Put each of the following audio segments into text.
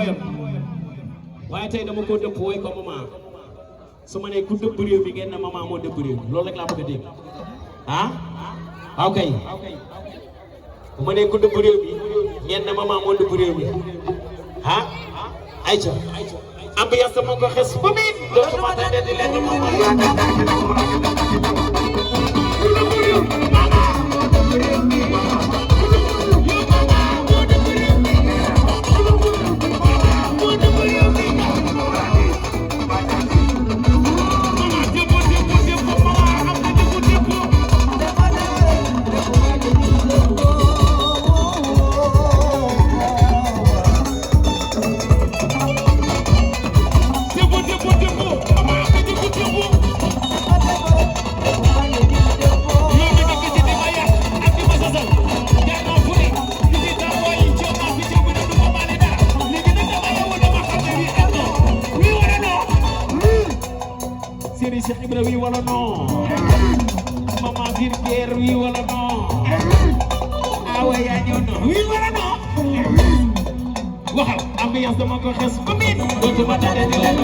woyoon waaye tey dama ko dëpp woy ko maman su ma nee ku dëpp réew mi ngeen ne maman moo dëpp réew mi loolu rek laa bëgg a dégg ah waaw kay bu ma nee ku dëpp réew mi ngeen ne maman moo dëpp réew mi ah ayca ambiance moo ko xes ba miin dootuma tànn di leen Cheikh Ibra wi wala non Mama Virgère wi wala non awa yaa ñëw non wi wala non waxal ambiance dama ko xes ba miin dootuma tànn di leen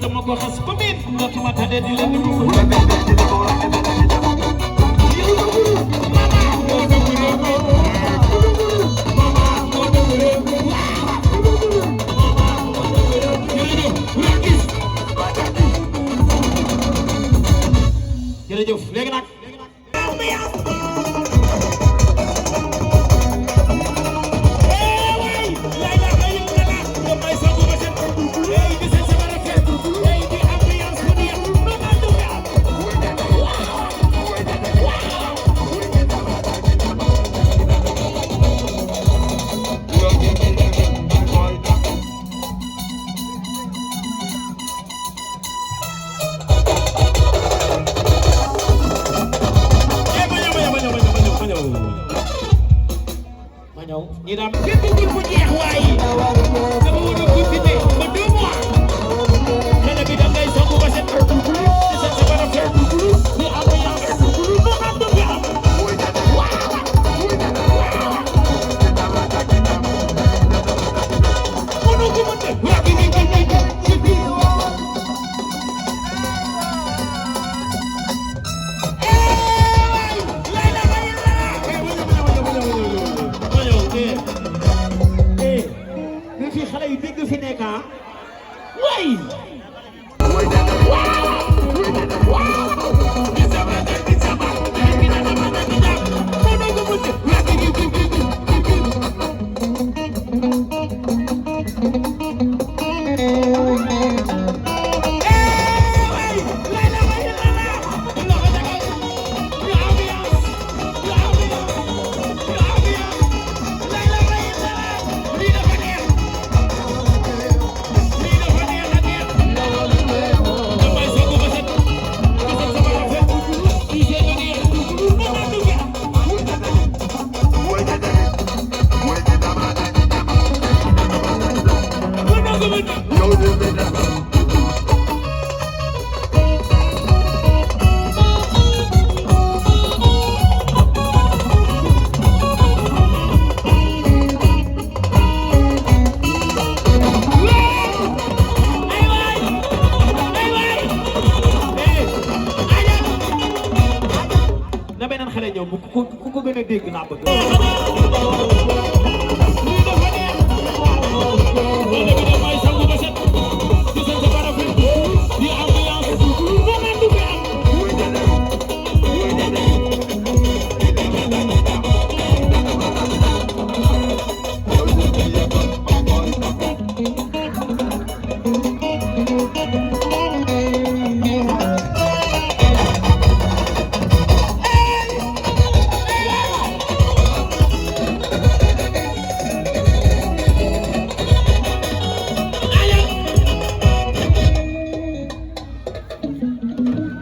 dama ko xas ba miin dootuma tànnee di leen jërëjëf léegi nag ñi dam képp ku ko jeex waaye dama war a continuer ba 2 mois xale bi da ngay sangu ba set ci sa bara fer ni am ya no am do ya mono ko mate wa bi ni ci bi xale yu dégg fi nekk ah way na beneen xale ñëw ku ko gën a dégg laa bëgg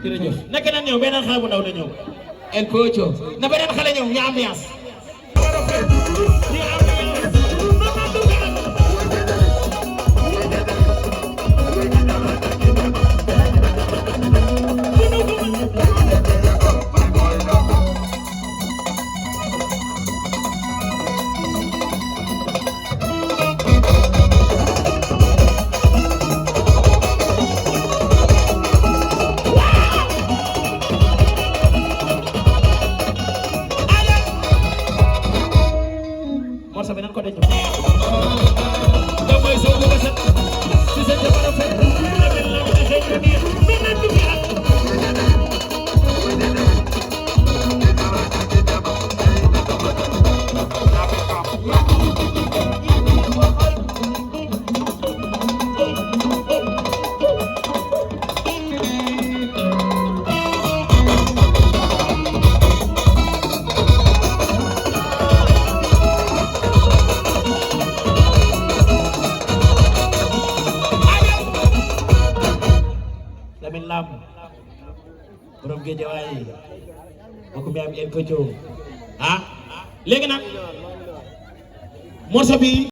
jërëjëf na keneen ñëw beneen xale bu ndaw na ñëw El Pocho na beneen xale ñëw ñu ambiance morceau bi nan ko denc damay soog ba set ci sa jabar fa la mel la ko xey ni benn du fi ak Lamin Lam borom Géejawaay bokk bi am El Pocho ah léegi nag morceau bi